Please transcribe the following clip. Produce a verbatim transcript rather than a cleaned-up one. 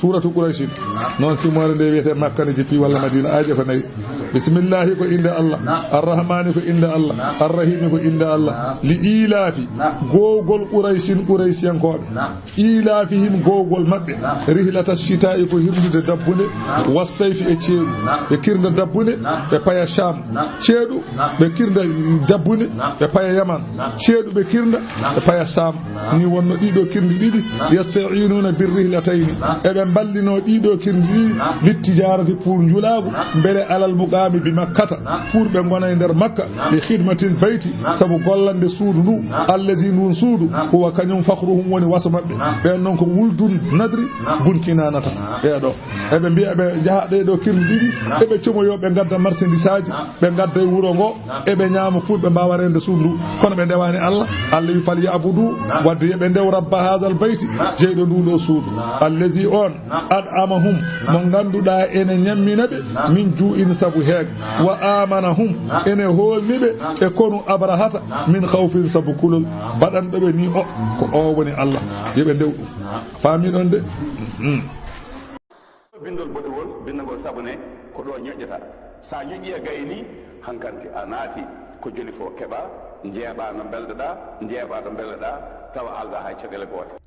Suuratu Quraysh. Noon simoore nde wiyetee Makka ne jippi walla Madina, aaje ko nayi. Bismillahi ko innde Allah. Arrahmani ko innde Allah. Arrahimi ko innde Allah. Li ilaafi. Gowgol Qurayshin, Quraysiyankooɓe. Ilafihim gowgol maɓɓe. Rihlata shita'i ko hirnude dabbunde. Wassayfi e ceeɗu. Ɓe kirna dabbunde. Ɓe paya Sham. Ceeɗu. Ɓe kirna dabbunde. Ɓe paya Yaman. Ceeɗu ɓe kirna. Ɓe paya Sham. Ni wonno ɗiɗo kirndi ɗiɗi. Yasta'inuna bir rihlatayni. Eɓe mballino ɗiɗo kirndi ɗiɗi. Littijarati pour njulaagu. Mbele alal muqami bi Makkata. Pour ɓe ngona e nder Makka. Li khidmatil bayti. Sabu gollande suudu ndu. Allazi ndun suudu. Huwa kañum fakhruhum woni waso maɓɓe. Ɓen non ko wuldun nadri. Bun Kinanata. Ɓeeɗo. Eɓe mbiya ɓe njaha ɗee ɗo kirndi ɗiɗi. Eɓe comoyo ɓe ngadda marchandisaaji. Ɓe ngadda e wuro ngo. Eɓe ñaama pour ɓe mbaawa reende suudu ndu. Kono ɓe ndewaani Allah. Allah wi fal ya'budu. Wadde yo ɓe ndew rabba hadal bayti. Jeyɗo ndu ɗo suudu. Allazi on. At'amahum. Mo ngannduɗaa ene ñammina ɓe. Min juu'in sabu heeg. Wa amanahum. Ene hoolni ɓe. E konu Abrahata. Min khawfin sabu kulol. Baɗanɗo ɓe ni o. Ko o woni Allah. Yo ɓe ndew ɗum. Faami ɗon de? Mhm. Bindol boɗewol, bindagol sabu ne ko ɗo ñoƴƴata. Sa ñoƴƴi a gayni, hankanti a naati ko joli fo keɓa, njeeɓa no mbelɗoɗa, njeeɓa no mbelɗoɗa, tawa alda hay caɗele goote.